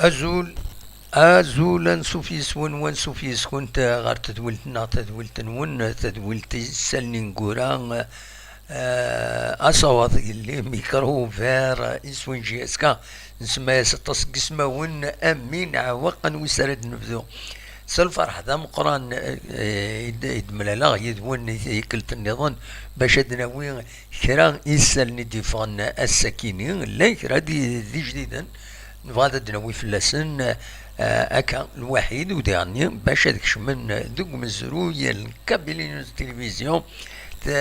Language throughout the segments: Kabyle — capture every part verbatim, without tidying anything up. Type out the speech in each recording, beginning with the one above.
Azul, azul, ansuf yes-wen, wansuf yes-kent ɣer tedwilt-nneɣ, tadwilt-nwen, tadwilt isallen ineggura, eh, asawaḍ yelli, micro ouvert, iswi n J S K, nsemma-yas aṭas n yismawen, amin, ɛewweq, anwi s ara d-nebdu? S lferḥ d ameqqran, eh, i d-, i d-mlaleɣ yid-wen i tikkelt nniḍen, bac ad d-nawi kra isallen i d-yeffɣen ass-akini, llan kra d, d ijdiden, nebɣa ad d-nawi fell-asen, eh, akka lwaḥid u diɣenni bac ad kecmen deg umezruy n Kabylie News Télévision, t-,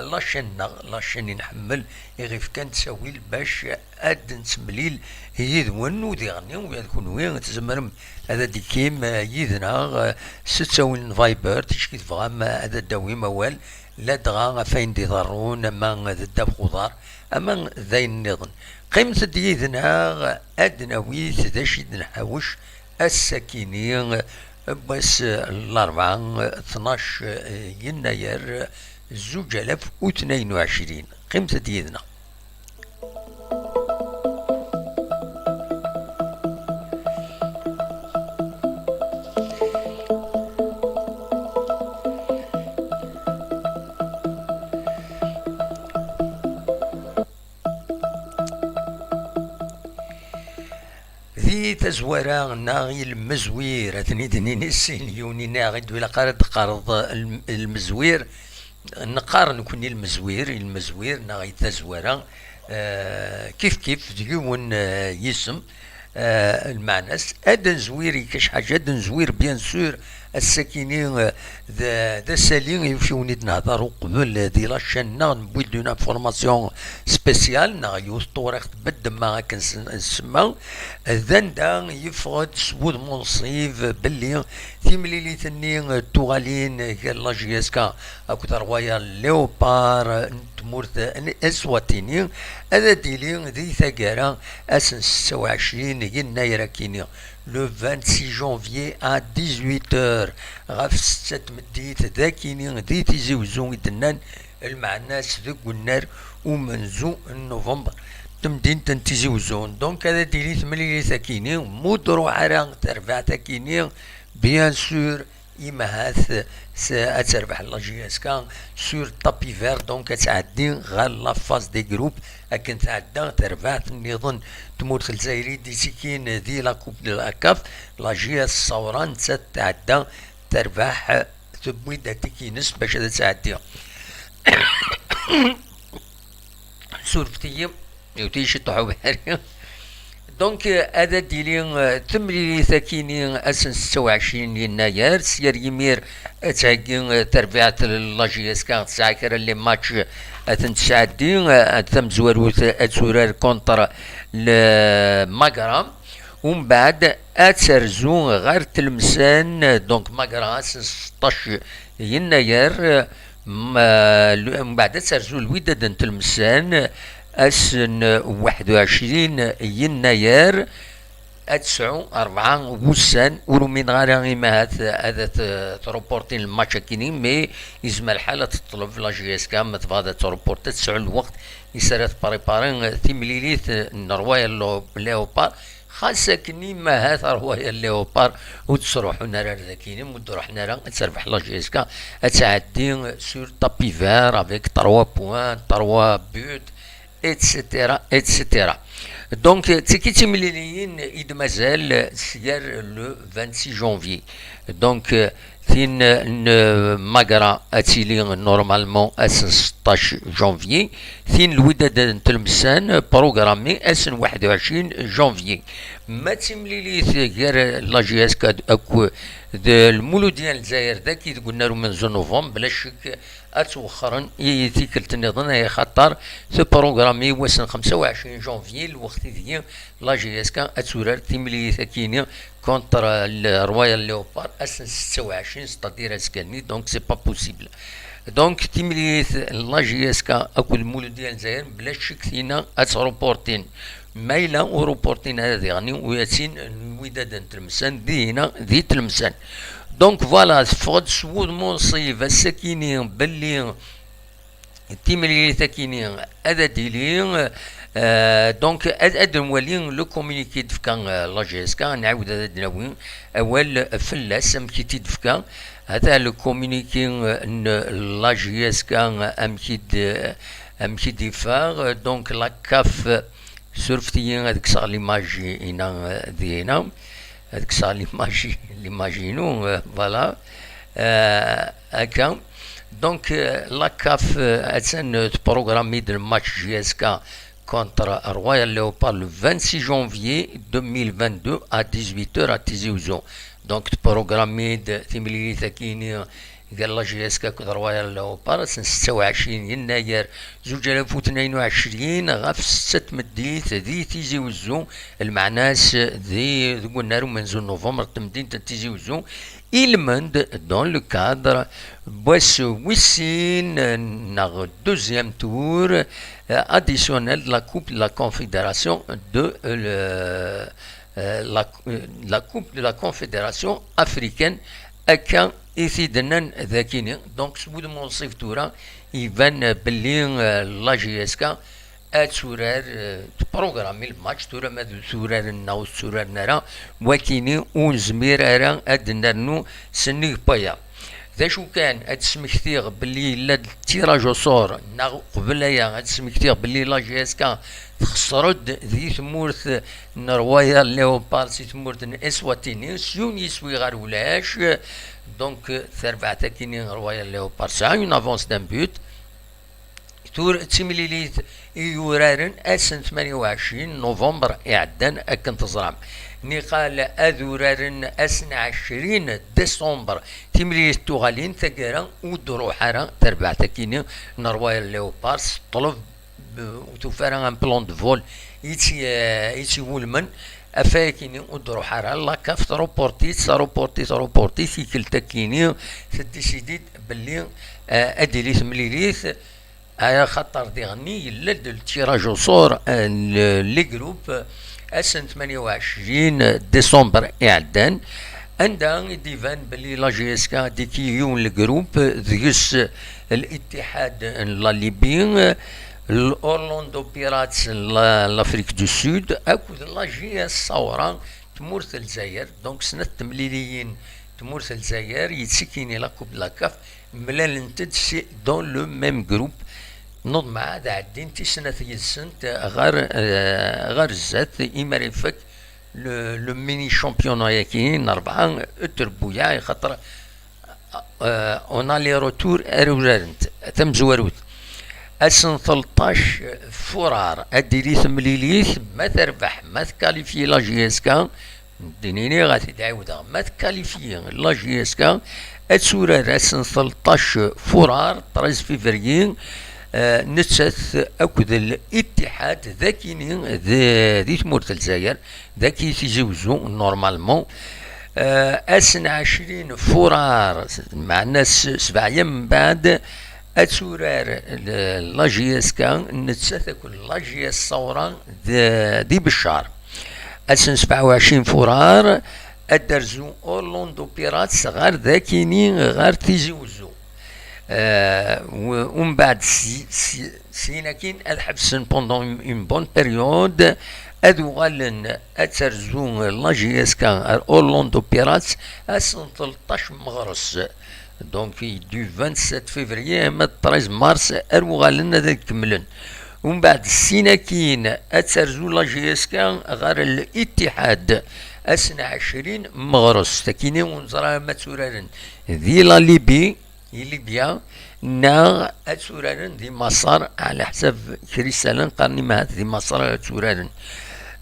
la chaîne-nneɣ, la chaîne i nḥemmel, i ɣef kan ttawil bac ad nettemlil yid-wen u diɣenni ula d kunwi tzemrem ad d-tekim, eh, yid-neɣ, eh, s ttawil n Viber, ticki tebɣam ad d-tawim awal, ladɣa ɣef wayen d-iḍerrun, ama d ddabex uḍar, ama d ayen nniḍen. Qqimet-d yid-neɣ ad d-nawi d acu i d-nḥawec ass-akini n wass n larebɛa, tnac yennayer zuǧ alaf u tnayen u ɛecrin. Qqimet-d yid-neɣ. Di tazwara neɣ i lmezwir, ad ten-id-nini sin, yiwen yenna-aɣ-d ur ilaq ara d-teqqareḍ lm-, lmezwir. Neqqar nekkni lmezwir, i lmezwir neɣ i tazwara, eh, kif kif d yiwen, eh, yisem, eh, lmeɛna-s ad nezwir, ikac ḥaǧa ad nezwir, bien sûr, ass-akini, eh, d, d asali i wen-id-nehder uqbel, eh, di la chaîne-nneɣ, newwi-d une information spéciale, neɣ yiwet n tewriqt beddemma akken s-, nsemma, d anda yeffeɣ-d s wudem unṣib belli timlilit-nni tuɣalin gar la J S K akked Royal Léopard n tmurt n Eswatini ad d-tili di taggara ass n setta u ɛecrin yennayer akini, le vingt-six janvier à dix-huit heures, ɣef ssetta n tmeddit, d akini di Tizi Wezzu i d-nnan, lmeɛna-s deg unnar umenzu n Nuvember, temdint n Tizi Wezzu. Donc, ad d-tili temlilit akini, mu d-ruḥ ara terbaɛt akini, bien sûr, imahat s-, ad terbeḥ la J S K sur tapis vert, donc ad tɛeddi ɣer la phase des groupes, akken tɛedda terbaɛt nniḍen tmurt n Lezzayer i d-ittikin di la Coupe de la caf, la J S Saoura nettat tɛedda terbeḥ, tewwi-d atik-ines bac ad tɛeddi. Surfet-iyi, iwet-iyi ciṭuḥ ubeḥri. Donc, euh, ad d-tili, euh, temlilit akini ass n setta u ɛecrin yennayer, s yir yimir ad theggi, euh, terbiɛt n la J S K, tesɛa kra n les matchs ad ten-tesɛeddi, euh, tamezwarut ad turar contre le Magra. Umbeɛd ad terzu ɣer Tlemsan, donc Magra ass n seṭṭac yennayer, m-, l-, umbeɛd ad terzu Lwidad n Tlemsan ass n waḥed u ɛecrin yennayer, ad tesɛu rebɛa wussan, ur umineɣ ara imahat ad t-, truportin lmatch akini, mais yezmer lḥal ad teṭleb la J S K ma tebɣa ad truporti, ad tesɛu lweqt, is ara tpripari timlilit n Royal Leo-, Leopard, xas akken imahat Royal Leopard ur d-ttruḥun ara ar dakini, ur d-ruḥen ara, ad terbeḥ la J S K, ad tɛeddi sur tapis vert avec trois points, trois buts, et cetera, et cetera. Donc, d tigi d timliliyin i d-mazal seg le vingt-six janvier. Donc, tin n Magra ad tili normalement ass n seṭṭac janvier, tin n Lwidad n Tlemsan programmi ass n waḥed u ɛecrin janvier. Ma d timlilit gar la J S K akked Lmuludya n Lezzayer dagi deg unnar umenzu n Nuvember, bla ccek ad twexxren i tikkelt nniḍen, ay axaṭer tprogrammi wass n xemsa u ɛecrin janvier, lweqt ideg la J S K ad turar timlilit akini contre le Royal Leopard ass n setta u ɛecrin, c'est-à-dire azekka-nni, donc c'est pas possible. Donc timlilit n la J S K akked Lmuludya n Lezzayer, bla ccek tina ad ttruportin. Ma yella ur ruportin ara diɣen, u yatin n Lwidad n Tlemsan, dihina di Tlemsan. Donc voilà, teffeɣ-d s wudem unṣib ass-akini belli timlilit akini ad d-tili, Euh, donc, ad, ad nwali le communiqué d-tefka, euh, la G S K, nɛawed ad d-nawi awal fell-as, amek i t-id-tefka. Ata le communiqué, euh, n la G S K, amek i d-, amek i d-iffeɣ. Donc, la CAF, surfet-iyi ad kkseɣ l'image-ina, euh, dinna. Ad kkseɣ l'image, l'image-inu, euh, voilà. Euh, akka. Donc, euh, la CAF, euh, attan, euh, tprogrammi-d le match G S K contre Royal Léopard le vingt-six janvier deux mille vingt-deux à dix-huit heures à Tizi Ouzou. Donc, tprogrammi-d timlilit akini gar la G S K akked Royal Léopard, ass n setta u ɛecrin yennayer zuǧ alaf u tnayen u ɛecrin, ɣef ssetta n tmeddit di Tizi Ouzou, lmeɛna-s di, deg unnar umenzu n novembre n temdint n Tizi Ouzou, ilmend dans le cadre n wass wis sin, neɣ deuxième tour, euh, additionnel de la Coupe de la Confédération de, euh, le, euh, la, euh, la Coupe de la Confédération africaine, akka i t-id-nnan dakini. Donc, s wudem unṣib tura, iban belli, euh, la G S K ad turar, euh, tprogrammi lmatch, tura ma d turaren neɣ ur tturaren ara, wakini ur nezmir ara ad d-nernu sennig n waya. D acu kan, ad d-smektiɣ belli yella-d tiraj au sort, neɣ qbel aya ad d-smektiɣ belli la G S K texṣer-d di tmurt n Royal Leopards, si tmurt n Eswatini, s yiwen yiswi ɣer ulac. Donc, tarbaɛt akini Royal Leopards tesɛa une avance d'un but. Tura d timlilit i yuraren ass n tmanya u ɛecrin november iɛeddan, akken teẓram. Niqal ad uraren ass n ɛecrin décembre, timlilit tuɣalin, taggara ur d-ruḥ ara terbaɛt akini n Royal Leopards, ṭleb, ur tufi ara un plan de vol i tt-, i tt-iwulmen, afayakini ur d-ruḥ ara. La CAF truporti-t, truporti-t, truporti-t, tikkelt akini teddisidi-d belli, eh, ad d-tili temlilit, axaṭer diɣenni yella-d le tirage au sort, eh, n les groupes, ass n tmanya u ɛecrin décembre iɛeddan, anda i d-iban belli la G S K ad d-tiki yiwen le groupe, deg-s Al-Ittihad n la Libye, l'Orlando Pirates n la, l'Afrique du Sud, akked la G S Saoura, tmurt n Lezzayer. Donc, snat temliliyin tmurt n Lezzayer, yettikini la Coupe de la CAF, mlalent-d si, dans le même groupe. Neḍmeɛ ad ɛeddint i snat yid-sent ɣer, eh, ɣer zdat, imi ara ifak le, le mini championnat-yaki n rebɛa n trebbuyaɛ, ixaṭer, eh, en aller-retour ara urarent tamezwarut. Ass n tleṭṭac furar ad d-tili temlilit, ma terbeḥ, ma tkalifyi la G S K, d-nini ɣa t-id-ɛiwdeɣ, ma tkalifyi la G S K, ad turar ass n tleṭṭac furar, treize février, eh, nettat akked Al-Ittihad, d akini d, di tmurt n Lezzayer, dagi Tizi Wezzu, normalement. Eh, ass n ɛecrin furar, meɛna s-, sebɛa yyam mbeɛd, ad turar l-, la G S K, nettat akked la G S Saoura d-, di Beccar. Ass n sebɛa u ɛecrin furar, ad d-terzu Orlando Pirates ɣer dakini, ɣer Tizi Wezzu. Eh, u-, umbeɛd si, si, syin akkin ad ḥebsen pendant une, une bonne période, ad uɣalen ad terzu la G S K ar Orlando Pirates ass n tleṭṭac meɣres. Donc, du vingt-sept février ama treize mars, ar uɣalen ad kemmlen. Umbeɛd syin akkin ad terzu la G S K ɣer Al-Ittihad ass n ɛecrin meɣres. Takini ur neẓra ma tturaren di la Libye, i Libya, neɣ ad tturaren di Maṣer, ɛla ḥsab kra isalan qqaren imahat di Maṣer ad tturaren.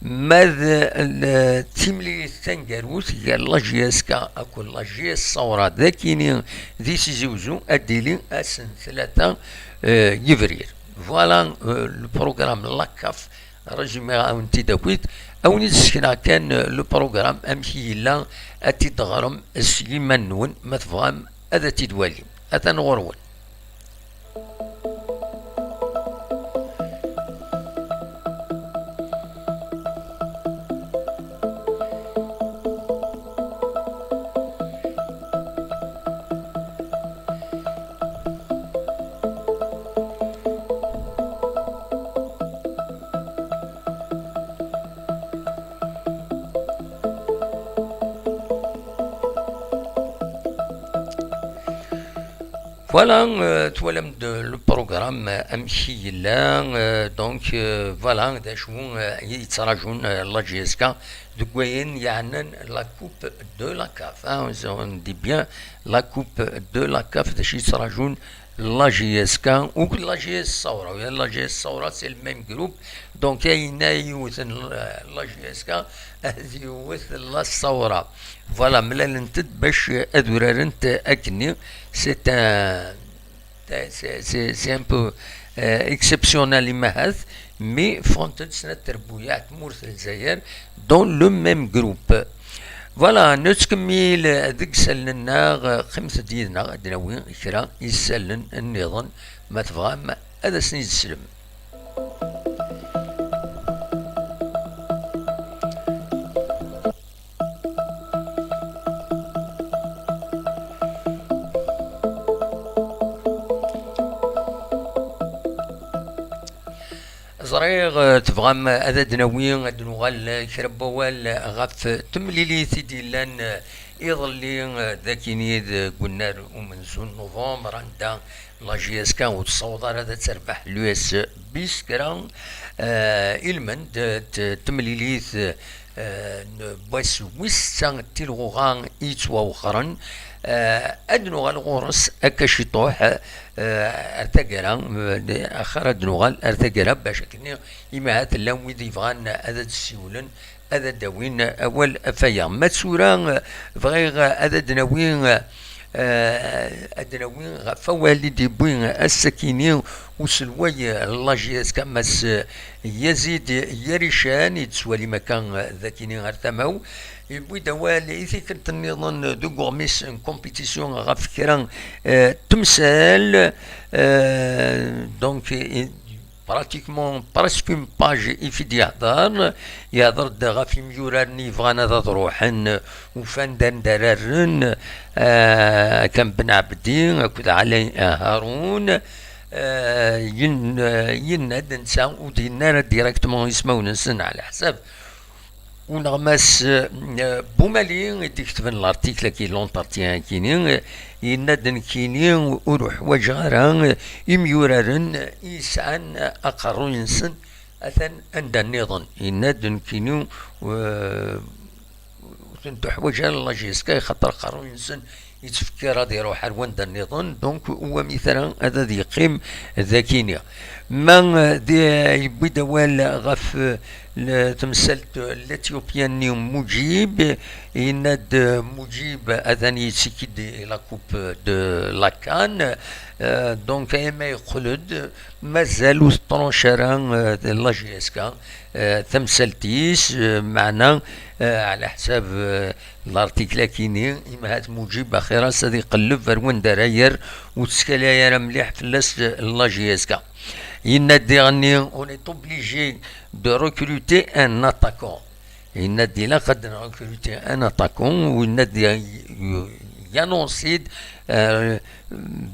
Ma d l-, timlilit taneggarut gar la G S K akked la G S Saoura dakini di Tizi Wezzu, ad d-tili ass n tlata, eh, yebrir. Voilà, eh, le programme la CAF, résumé-awen-t-id akk-it. Awen-id-sekneɣ kan, eh, le programme, amek i yella, ad t-id-teɣrem s yiman-nwen, ma tebɣam ad t-id-twalim. Atan ɣur-wen. Voilà, euh, twalam-d le programme, euh, amek i yella, euh, donc, euh, voilà, d acu, euh, i yettraǧun, euh, la J S K deg wayen yeɛnan la coupe de la CAF, hein, on dit bien la coupe de la CAF, d acu i yettraǧun la J S K, ou la J S Saoura, la J S Saoura, c'est le même groupe, donc ayen ay yewten la, la J S K, ad yewwet la Saoura. Voilà, mlalent-d bac ad urarent akkenni. C'est un, c'est, c'est, c'est un peu, euh, exceptionnel, imahat, mais ffɣent-d snat trebbuyaɛ n tmurt n Lezzayer dans le même groupe. Voilà, nettkemmil deg isallen-nneɣ, qqimet-d yid-neɣ ad d-nawi kra isallen nniḍen, ma tebɣam ad asen-id-teslem. Ẓriɣ, eh, tebɣam ad d-nawi, ad d-nuɣal kra n wawal ɣef temlilit i d-yellan, eh, iḍelli, eh, d akini deg unnar umenzu n November, anda la J S K ur tessaweḍ ara ad terbeḥ l'U S B s kra, eh, ilmend, eh, t-, temlilit, eh, n wass wis setta n tilɣuɣa i yettwawexren. Eh, ad nuɣal ɣur-s akka ciṭuḥ, eh, ar taggara, eh, axir ad nuɣal ar taggara, bac akken imahat llan wid yebɣan ad d-ssiwlen, ad d-awin awal ɣef waya. Ma d tura, eh, bɣiɣ ad d-nawi, eh, ad d-nawi ɣef wawal i d-yewwi ass-akini uselway n la J S K, Mass Yazid Yarican, i d-tettwalim akka d akini ar tama-w. Yewwi-d awal i tikkelt nniḍen deg uɣmis n compétition ɣef kra, eh, temsal, eh, donc, i, pratiquement presque une page i fi d-yehder. Yehder-d ɣef yimyuraren yebɣan ad ruḥen, ufan-d anda ara rren, eh, akka n Ben Ɛebdi akked Ɛli Harun. Eh, yen-, eh, yenna-d netta ur d-yenna ara directement ismawen-nsen, ɛla ḥsab uneɣmas, eh, Bumali i d-iketben l'article-agi, l'entretien-agi-ni, eh, yenna-d nekkini ur uḥwaǧeɣ ara, eh, imyuraren i yesɛan aqerruy-nsen atan anda nniḍen. Yenna-d nekkini, eh, ur ten-tuḥwaǧ ara la J S K, axaṭer aqerruy-nsen yettfekkir ad iruḥ ar wanda nniḍen, donc uwami tra ad, ad yeqqim d akini. Ma, eh, di, yewwi-d awal ɣef, eh, le-, temsalt l'éthiopien-nni Mujib, yenna-d, eh, Mujib atan yettekki-d i la coupe de la CAN, eh, donc ayama yeqqel-d, mazal ur teṭṭranc ara, eh, la J S K, eh, tamsalt-is, eh, meɛna, eh, ɛla ḥsab, eh, l'article-agi-ni, imahat Mujib axir-as ad iqelleb ar wanda ara yerr, ur tettkalay ara mliḥ fell-as la J S K. Yenna-d diɣenni, on est obligé de recruter un attaquant. Yenna-d ilaq ad nrecruter un attaquant, u yenna-d y-, y-, yanonsi-d, eh,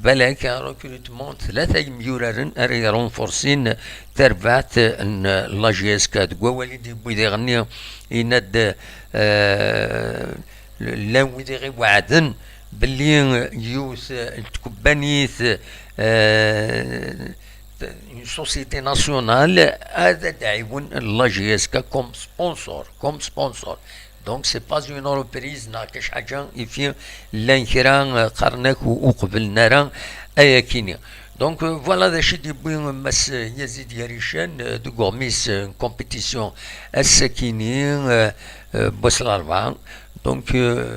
balak un recrutement n tlata yemyuraren ara yrenforsin tarbaɛt n la J S K. Deg wawal i d-yewwi diɣenni, yenna-d, eh, llan wid i ɣ-iweɛden belli yiwet n tkebbanit, eh, une société nationale ad d-ɛiwen la J S K comme sponsor, comme sponsor. Donc c'est pas une entreprise neɣ kac ḥaǧa, ifi llan kra, eh, qqaren-ak u-, ur qeblen ara ayakini. Donc, eh, voilà d acu i d-yewwi Mass Yazid Yarican, eh, deg uɣmis, eh, n compétition ass-akini, eh, eh, n wass n larebɛa. Donc, eh,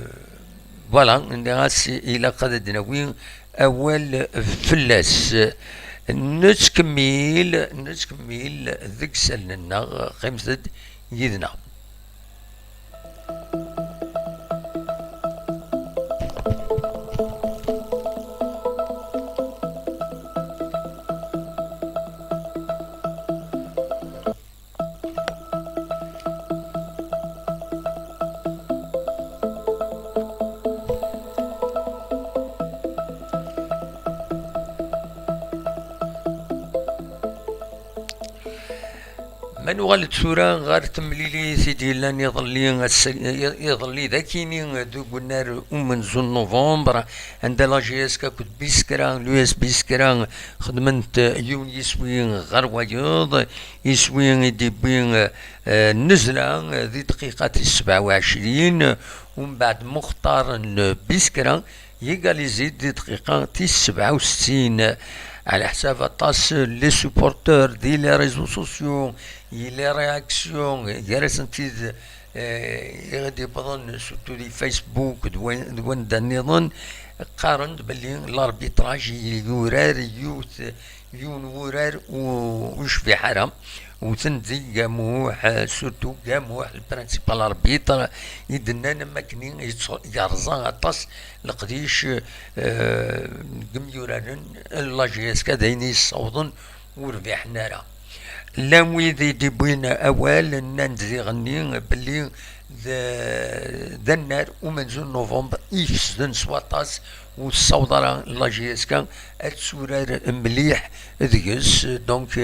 voilà, nniɣ-as ilaq ad d-nawi awal fell-as. Nettkemmil, nettkemmil deg isallen-nneɣ, qqimet-d yid-neɣ. Ma nuɣal-d tura ɣer temlilit i d-yellan iḍelli, ass-, iḍelli d akini deg unnar umenzu n novembre, anda la J S K akked Biskra, l'U S Biskra, xedmen-t yiwen yiswi ɣer wayeḍ, iswi i d-iwwi, eh, nnezla, eh, di dqiqa tis sebɛa u ɛecrin, umbeɛd Muxtar n Biskra, yégaliser di dqiqa tis sebɛa u settin. Ɛla ḥsab aṭas les supporteurs di les réseaux sociaux, i les réactions, gar-asent tid, eh, i ɣ-d-yewwḍen surtout di Facebook d wa-, d wanda nniḍen, qqaren-d belli l'arbitrage yurar yiwet, yiwen wurar u-, ur yecbiḥ ara. Wten di Gamuḥ, eh, surtout Gamuḥ, le principal arbitre, i d-nnan am wakken i yettru-, yerẓa aṭas leqdic, eh, n yimyuraren n la J S K, d ayen i yessawḍen ur rbiḥen ara. Llan wid i d-iwwin awal, nnan-d diɣenni belli d, d annar umenzu n novembre i ifesden s waṭas, ur tessaweḍ ara la J S K ad turar mliḥ deg-s. Donc,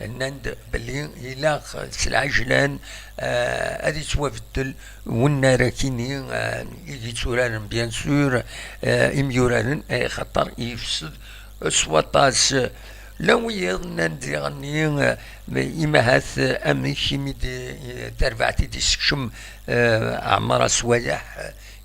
nnan-d belli ilaq s lɛejlan, eh, ad yettwabeddel wennar akini, eh, i yetturaren, bien sûr, eh, imyuraren, eh, xaṭer yefsed s waṭas. Llan wiyiḍ nnan-d diɣenni, eh, imahat, eh, amek imi d, eh, tarbaɛt i d-isekcem, eh, Ɛmar Aswayeḥ,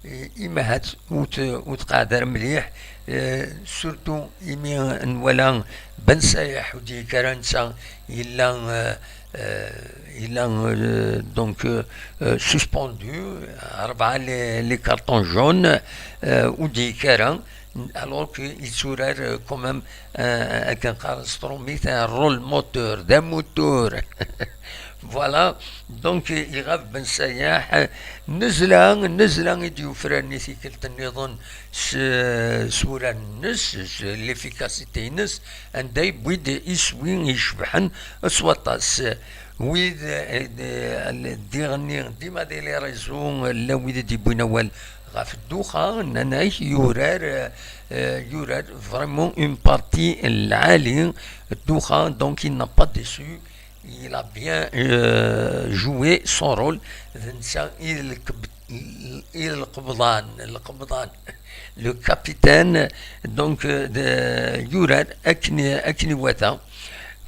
eh, imahat ur t-, ur tqeɛɛed ara mliḥ, eh, surtout imi nwala Ben Sayeḥ ur d-yekki ara netta, yella, eh, eh, yella, eh, donc, eh, eh, suspendu, rebɛa les, les cartons jaunes, eh, ur d-yekki ara, alors que yetturar, eh, quand même, eh, akken qqaren s trumit, un rôle moteur, d amutur. Voilà, donc, eh, iɣab Ben Sayeḥ, eh, nnezla, nnezla i d-yufraren i tikkelt nniḍen s, s wurar-nnes, s l'efficacité-ines, anda yewwi-d iswi icebḥen s waṭas. Wid, eh, d-, diɣenni, dima di les réseaux, llan wid i d-yewwin awal ɣef Dukha, nnan-ak yurar, eh, yurar vraiment une partie lɛali. Dukha, donc, il n'a pas déçu. Il a bien, euh, joué son rôle. D netta i d lkeb-, i d lqebḍan, lqebḍan, le capitaine, donc, euh, de, yurar akken, akken iwata.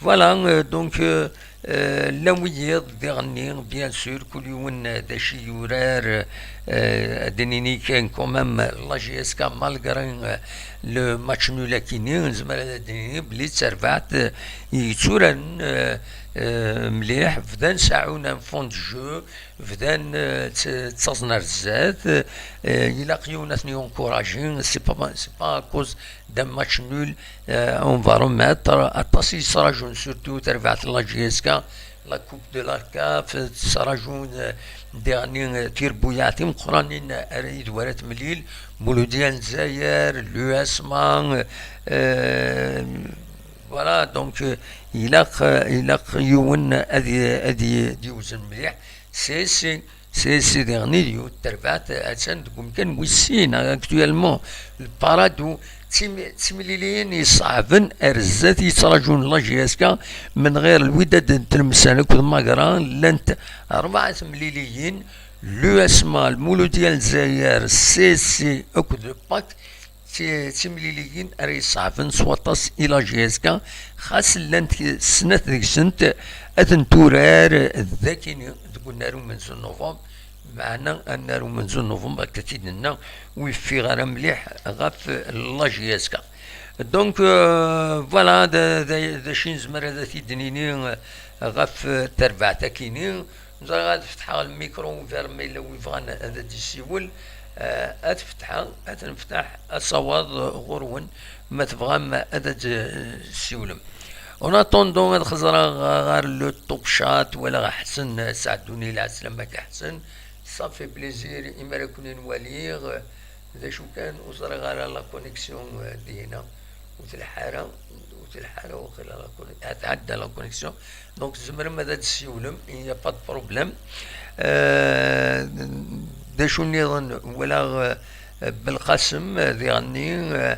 Voilà, euh, donc, euh, euh, llan wiyiḍ diɣenni, bien sûr, kul yiwen d acu i yurar, euh, ad d-nini kan quand même la J S K, malgré, euh, le match nul akini, nezmer ad d-nini belli d tarbaɛt, euh, i yetturaren, euh, euh, mliḥ, bdan seɛɛun un fond de jeu, bdan, euh, tt-, ttaẓen ar zdat, euh, ilaq yiwen ad ten-yencourager, c'est pas, c'est pas à cause d'un match nul, euh, on va remettre, aṭas i yettrajun, surtout tarbaɛt n la J S K, la Coupe de la CAF, ttrajun, euh, diɣenni, euh, tirbuyaɛ timeqqranin ara yid-, wara temlil, Muludi Lezzayer, l'U S M A, euh, voilà, donc, euh, ilaq, euh, ilaq yiwen ad y-, ad y-, ad yewzen mliḥ. C'est, c'est, c'est, c'est diɣenni d yiwet terbaɛt, attan deg umkan wis sin, actuellement. Le Parado, d tim-, d timliliyin iṣeɛben ar zdat yettrajun la J S K, menɣir Lwidad n Tlemsan akked Magra, llant rebɛa temliliyin, l'U S M A, Lmuludya n Lezzayer, C S C akked le PAC, d ti-, d timliliyin ara yesɛefn s waṭas i la J S K, xas llant snat deg-sent ad tent-turar d akini deg unnar umenzu n november, meɛna annar umenzu n november, akka t-id-nenna, ur yeffiɣ ara mliḥ ɣef la J S K. Donc, euh, voilà, d, d, d acu i nezmer ad t-id-nini, euh, ɣef, euh, terbaɛt akini. Ẓriɣ ad fetḥeɣ lmikru, vers ma yella wi bɣan ad d-yessiwel, euh, ad fetḥeɣ, ad neftaḥ asawaḍ ɣur-wen, ma tebɣam ad d-tessiwlem. En attendant, ad xeẓreɣ ɣer le Top Chat, walaɣ Ḥsen Saɛduni, lɛeslama-k a Ḥsen. Ça fait plaisir imi ara ken-in-waliɣ. D acu kan, ur ẓriɣ ara la connexion, euh, dihina. Ur telḥa ara, ur telḥa ara, waqila la conne-, ah, tɛedda la connexion. Donc, tzemrem ad d-tessiwlem, il n'y a pas de problème. Euh, d acu nniḍen, walaɣ, euh, Belqasem, euh, diɣenni, euh,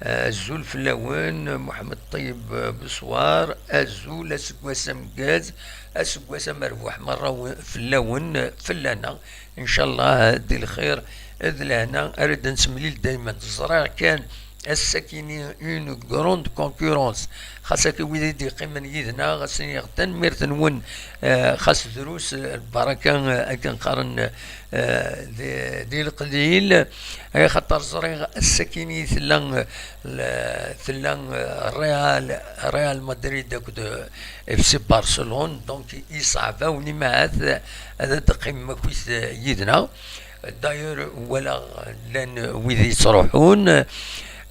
Azul fell-awen, Muḥemmed Ṭeyyeb Beswar. Azul, aseggas ameggaz, aseggas amerbuḥ merra, fell-awen, fell-aneɣ. Ncallah di lxir d lehna ara d-nettemlil daymen. Ẓriɣ kan ass-akini une grande concurrence. Xas akka wid i d-yeqqimen yid-neɣ, ad s-iniɣ tanemmirt-nwen, eh, xas drus, eh, lbaraka, eh, akken qqaren, eh, di, di leqlil, eh, xaṭer ẓriɣ ass-akini tella, eh, tella, eh, Real, Real Madrid akked, eh, F C Barcelone, donc yeṣɛeb-awen imahat, eh, ad d-teqqimem akkit, eh, yid-neɣ. D'ailleurs, walaɣ llan wid yettruḥun.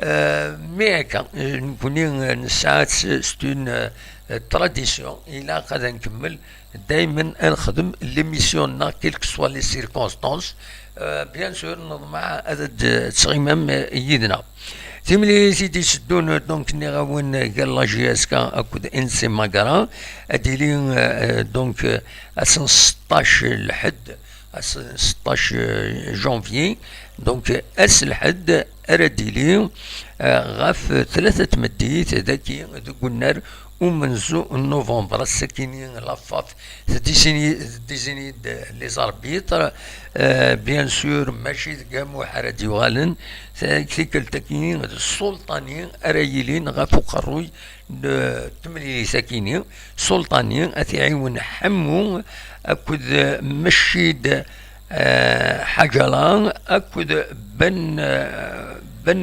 Euh, mais akka, nekkni, euh, nesɛa, c'est une, euh, tradition. Ilaq ad nkemmel daymen ad nexdem l'émission-nneɣ, quelles que soient les circonstances. Euh, bien sûr, neḍmeɛ ad d-tɣimem, euh, yid-neɣ. Timlilit i d-iteddun, donc, nniɣ-awen, gar la J S K akked N C Magra, ad d-tili, euh, donc, euh, ass n seṭṭac lḥedd, ass n seṭṭac janvier, donc ass lḥedd ara d-tili, euh, ɣef tlata tmeddit dagi deg unnar umenzu n novembre. Ass-akini la FAF tdisini-, tdisini-d les arbitres, euh, bien sûr, mačči d Gamuḥ ara d-yuɣalen, t-, tikkelt-akini d Ssulṭani ara yilin ɣef uqerruy n temlilit-akini. Ssulṭani ad t-iɛiwen Ḥemmu akked Meccid, eh, Ḥaǧala akked Ben, eh, Ben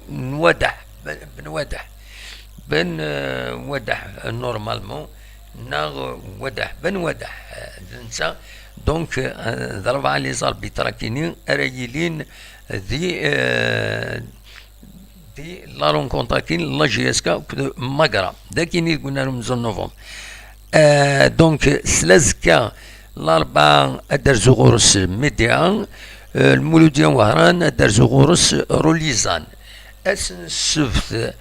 Nwadaḥ, Ben, Ben Wadaḥ, Ben, eh, Wadaḥ, normalement, neɣ Wadaḥ, Ben Wadaḥ, eh, d netta. Donc, eh, d rebɛa les arbitres-akini ara yilin di, eh, di la rencontre-akin, la J S K akked Magra. D akini deg unnar umenzu n novembre. Euh, donc, s l'azekka, Larebɛa ad d-terzu ɣur-s Média, euh, Lmuludya n Wehran ad d-terzu ɣur-s Rulizan. Ass n ssebt, euh,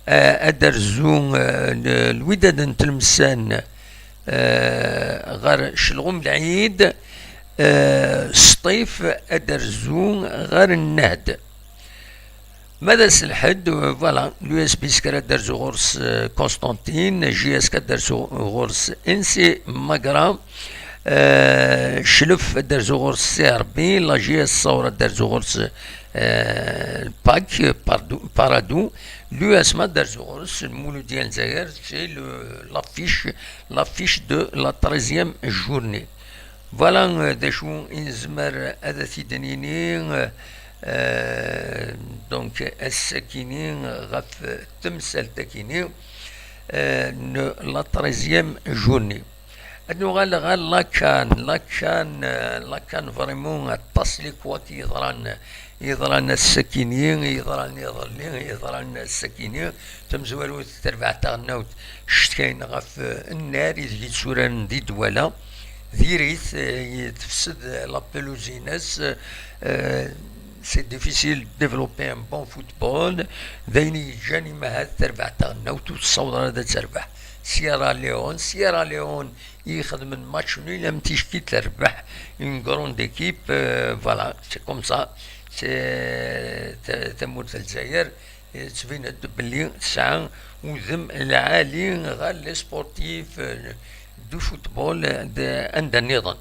ad d-terzu, euh, l-, Lwidad n Tlemsan, euh, ɣer Celɣum Lɛid, euh, Sṭif ad d-terzu ɣer Nnehd. Ma d ass lḥedd, euh, voilà, l'U S B Isker ad d-terzu ɣur-s, euh, Constantine, J S K ad d-terzu ɣur-s N C Magra, euh, Clef ad d-terzu ɣur-s C R B, la J S Saoura ad d-terzu ɣur-s, euh, Pac, Pardo-, Paradou, l'U S M A ad d-terzu ɣur-s Lmuludya n Lezzayer, c'est le, l'affiche, l'affiche de la treizième journée. Voilà, euh, d acu i nezmer ad t-id-nini, euh, euh, donc, ass-akini, ɣef temsalt-akini, euh, n la treizième journée. Ad nuɣal ɣer la CAN. La CAN, euh, la CAN, vraiment, aṭas n lekwaɣeḍ yeḍran, yeḍran ass-akini, yeḍran iḍelli, yeḍran ass-akini. Tamezwarut, tarbaɛt taɣelnawt, cetkayen ɣef, euh, Nnar, ideg i tturaren di Dwala. Diri-t, euh, tefsed la pelouse-ines, euh, c'est difficile de développer un bon football. D ayen i yeǧǧan imahat tarbaɛt taɣelnawt ur tessaweḍ ara ad terbeḥ. Sierra Leone, Sierra Leone i ixedmen match nul am ticki terbeḥ une grande équipe, euh, voilà, c'est comme ça. C'est ta-, tamurt n Lezzayer, eh, tettbin-d belli tesɛa udem lɛali ɣer les sportifs, euh, du football, euh, de, anda nniḍen.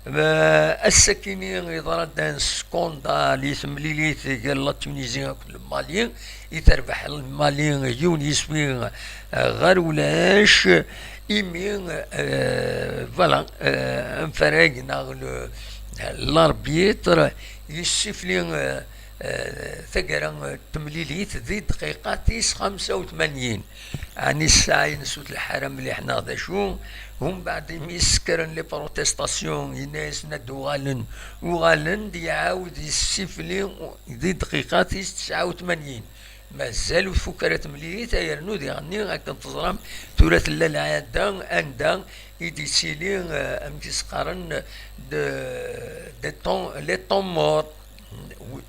Euh, ass-akini yeḍra-d un scandale i temlilit gar la Tunisie akked le Mali, i terbeḥ le Mali yiwen yiswi, euh, ɣer ulac, imi, euh, voilà, euh, anfarag neɣ le, l'arbitre yessifli, euh, euh, taggara, euh, temlilit di dqiqa tis xemsa u tmanyin. Ɛni ssaɛa-ines ur telḥa ara mliḥ neɣ d acu? Umbeɛd, imi sekren les protestations, yenna-yasen ad d-uɣalen, uɣalen-d, iɛawed yessifli di dqiqa tis tesɛa u tmanyin. Mazal ur tfuk ara temlilit, ay rnu diɣenni, akken teẓram, tura tella lɛada anda i d-ittili, eh, amek i s-qqaren, de, de temps, les temps morts. Wi-,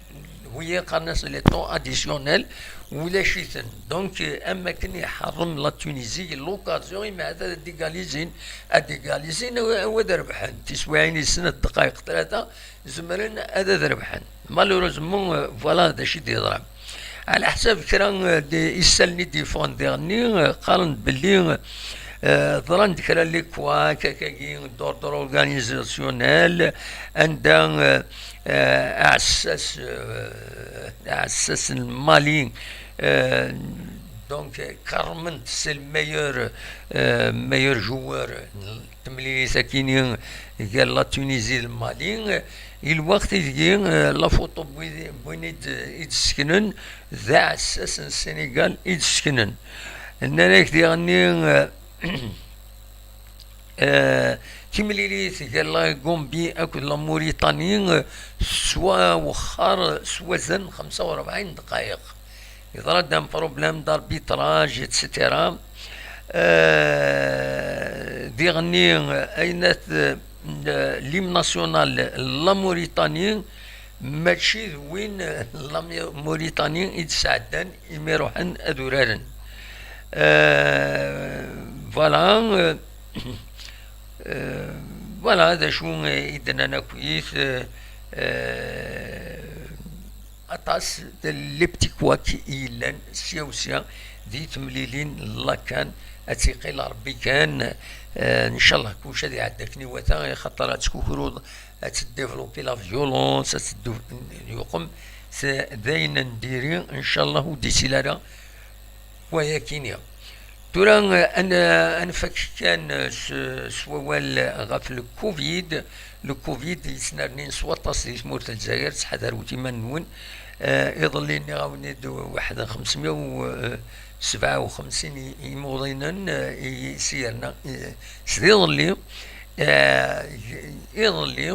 wiyi qqaren-as les temps additionnels, ulac-iten. Donc, euh, am akken iḥeṛṛem la Tunisie l'occasion, imi ahat ad d-égalisin, ad d-égalisin, a, a, ad rebḥen. Tiswiɛin yis snat ddqayeq, tlata, zemren ad, ad rebḥen. Malheureusement, euh, voilà d acu i d-yeḍran. Ɛla ḥsab kra, eh, d-, isallen i d-yeffɣen diɣenni, eh, qqaren-d belli, eh, ḍran-d kra n les couacs, akkagi, d'ordre organisationnel, anda, eh, eh, aɛessas, eh, aɛessas n Mali, eh, donc, eh, karment, c'est le meilleur, eh, meilleur joueur n temlilit akini gar la Tunisie d Mali. I lweqt ideg, eh, la photo n wid, n win i d-, i d-sseknen d aɛessas n Sénégal i d-sseknen. Nnan-ak diɣenni, eh, eh, timlilit gar la Gambie akked la Mauritanie, eh, tettwawexxer s wazal n xemsa u rebɛin ddqayeq. Yeḍra-d un problème d'arbitrage, et cetera. Euh, diɣenni, ayen at, euh, l'hymne national n la Mauritanie, mačči d win n la Mauritanie i d-sɛeddan imi ruḥen ad uraren. Euh, voilà, euh, euh, voilà, d acu i d-nnan akkit, euh, euh, aṭas n les petits couacs i yellan sya u sya di temlilin n la CAN. Ad tt-iqil Ṛebbi kan, eh, ncallah kulci ad iɛeddi akken iwata, axaṭer ad tkukruḍ, ad tdévelopper la violence, ad teddu-, yuqem s-, d ayen n diri, ncallah ur d-ittili ara wayakini. Tura, eh, ad n-, ad nfak kan, eh, s, s wawal ɣef le covid. Le covid yettnernin s waṭas di tmurt n Lezzayer, ttḥadarewt iman-nwen. Eh, iḍelli nniɣ-awen-id weḥd xemsmya u sebɛa u xemsin i-, imuḍinen, eh, i, s yerna, eh, s d iḍelli, eh, iḍelli,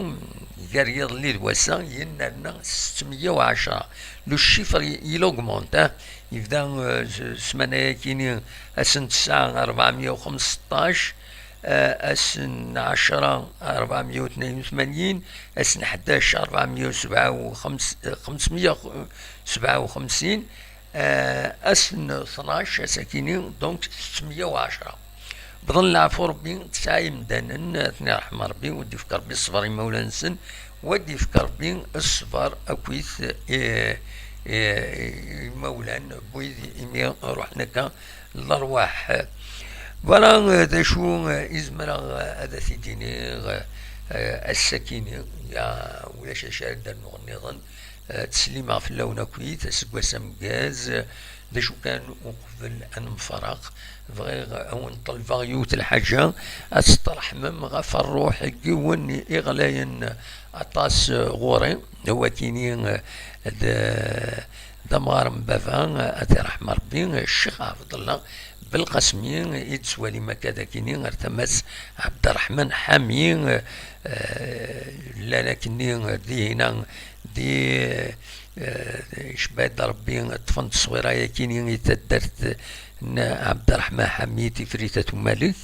gar yiḍelli d wass-a, yennerna setmya u ɛecṛa. Le chiffre, il augmente, eh. Yebda, eh, s-, ssmana-yakini ass n tesɛa rebɛemya u xemseṭṭac, eh, ass n ɛecṛa rebɛemya u tnayen u tmanyin, ass n ḥdac rebɛemya u sebɛa u xemsin, eh, xemsmya u sebɛa u xemsin, eh, ass n tnac, ass-akini, donc, setmya u ɛecṛa. Bḍan leɛfu Ṛebbi, tesɛa imdanen, ad ten-iṛḥem Ṛebbi, u d-ifk Ṛebbi ṣṣber i imawlan-nsen, wa d-ifk Ṛebbi ṣṣber akkit, eh, eh, imawlan n wid imi ruḥen akka lerwaḥ. Voilà, eh, d acu, eh, i zemreɣ, eh, ad t-id-iniɣ, eh, ass-akini, ya, ulac acu ara d-rnuɣ nniḍen. Eh, ttsellimeɣ fell-awen akkit, aseggas ameggaz. D acu kan, uqbel ad nemfaraq, bɣiɣ ad wen-ṭelbeɣ yiwet lḥaǧa, ad tettṛeḥmem ɣef ṛṛuḥ n yiwen i ɣlayen aṭas, eh, ɣur-i, wakini, eh, d, d amɣar n baba, eh, ad t-iṛḥem Ṛebbi, eh, Ccix Ɛebdellah Belqasmi, i d-tettwalim akka d akini ar tama-s Ɛebderreḥman Ḥami, eh, llan akkenni, eh, dihina, di, eh, icebba-d Ṛebbi, ṭṭfen-d ṣṣwira-yakini i taddart n Ɛebderreḥman Ḥami, Tifrit At Umalek.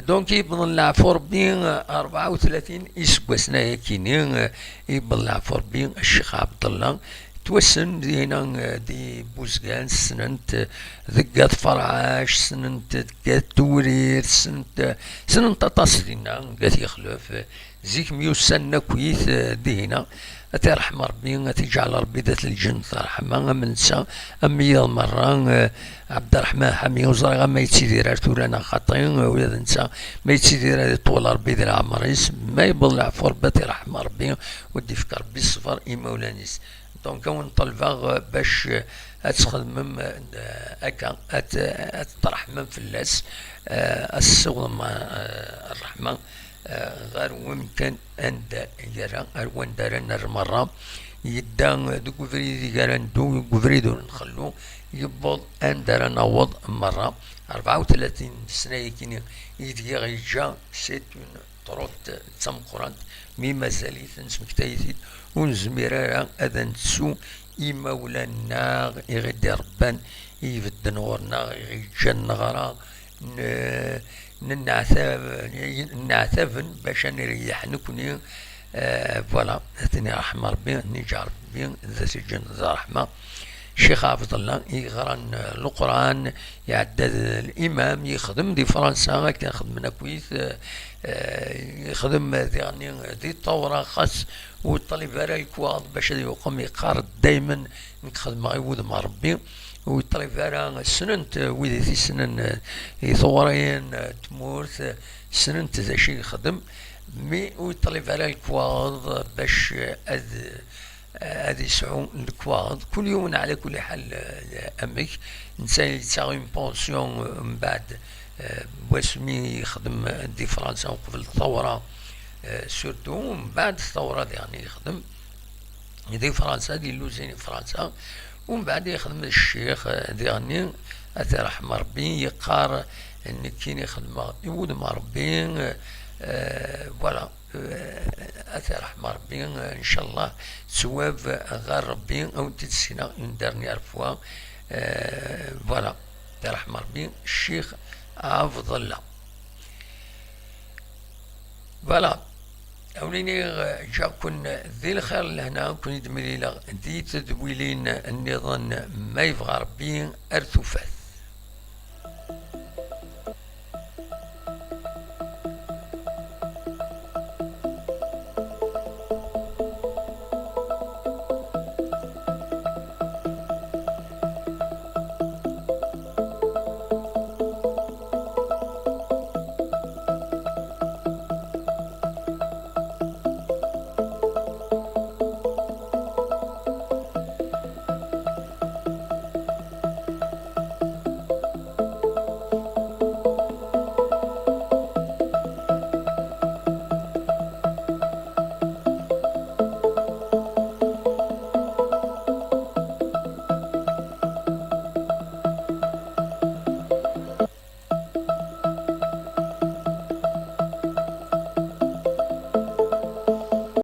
Donc, yewweḍ leɛfu Ṛebbi, eh, rebɛa u tlatin iseggasen-ayakini, eh, yewweḍ leɛfu Ṛebbi Ccix Ɛebdellah. Ttwassen dihina, eh, di Buzgan, ssnen-t, eh, deg At Ferɛac, ssnen-t deg At Tewrirt, ssnen-t, eh, ssnen-t aṭas dinna, deg At Yexlef, eh, zik myussanen akkit, eh, dihina. Ad t-iṛḥem Ṛebbi, ad t-iǧɛel Ṛebbi d at lǧennet ṛṛeḥma, am netta, am wiyaḍ meṛṛa, eh, Ɛebderreḥman Ḥami, ur ẓriɣ ama yettidir ar tura neɣ xaṭi, eh, ula d netta, ma yettidir ad iṭwel Ṛebbi di leɛmeṛ-is, ma yewweḍ leɛfu Ṛebbi ad t-iṛḥem Ṛebbi, u d-ifk Ṛebbi ṣṣber i imawlan-is. Donc, ad wen-ṭelbeɣ, eh, bac, eh, ad txedmem, eh, akka, ad, ad tṛeḥmem fell-as, eh, ad tessiwḍem, eh, ṛṛeḥma, eh, ɣer wemkan anda yerra, ar wanda ara nerr meṛṛa. Yedda, eh, deg ubrid i ara neddu, deg ubrid ur nxellu, yewweḍ anda ara naweḍ meṛṛa. Rebɛa u tlatin sna-yakini i deg i ɣ-yeǧǧa, c'est une truḍt d tameqqrant, mi mazal-it, nesmektay-it-id, ur nezmir ara ad nettu imawlan-nneɣ i ɣ-id-iṛebban, i ibedden ɣur-neɣ, i ɣ-yeǧǧan neɣra, n-, nenneɛtab, nneɛtaben bac ad nreyyeḥ nekni. Eh, voilà, ad ten-iṛḥem Ṛebbi, ad ten-iǧɛel Ṛebbi d at lǧennet d ṛṛeḥma. Ccix Ɛebdellah i yeɣran, eh, Leqran, iɛedda d limam, yexdem di Fransa, akken xedmen akkit, eh, eh, yexdem diɣenni di Ṭawra, xas ur yeṭṭalib ara lekwaɣeḍ bac ad yuqem, yeqqar daymen nekk xedmeɣ i wudem n Rebbi. Ur yeṭṭalib ara, ssnen-t wid i t-issnen, eh, i tuɣrin, eh, tmurt, eh, ssnen-t d acu i yexdem, mi ur yeṭṭalib ara lekwaɣeḍ bac, eh, ad, eh, ad yesɛu lekwaɣeḍ. Kul yiwen, ɛla kulli ḥal, eh, amek, netta yettaɣ une pension, eh, mbeɛd, eh, wasmi yexdem di Fransa uqbel tawra, eh, surtout mbeɛd tawra diɣen yexdem di Fransa, di luzin i Fransa, umbeɛd yexdem d ccix, eh, diɣenni, ad t-iṛḥem Ṛebbi, yeqqar, nekkini xedmeɣ i wudem n Ṛebbi, eh, voilà, eh, ad t-iṛḥem Ṛebbi, eh, ncallah, ttwab ɣer Ṛebbi, ad wen-t-id-ssineɣ une dernière fois, eh, voilà, ad t-iṛḥem Ṛebbi, ccix Ɛebdella. Voilà. Awen-iniɣ, ǧǧiɣ-ken di lxir, lehna, ad ken-id-mlileɣ di tedwilin nniḍen, ma yebɣa Ṛebbi, ar tufat.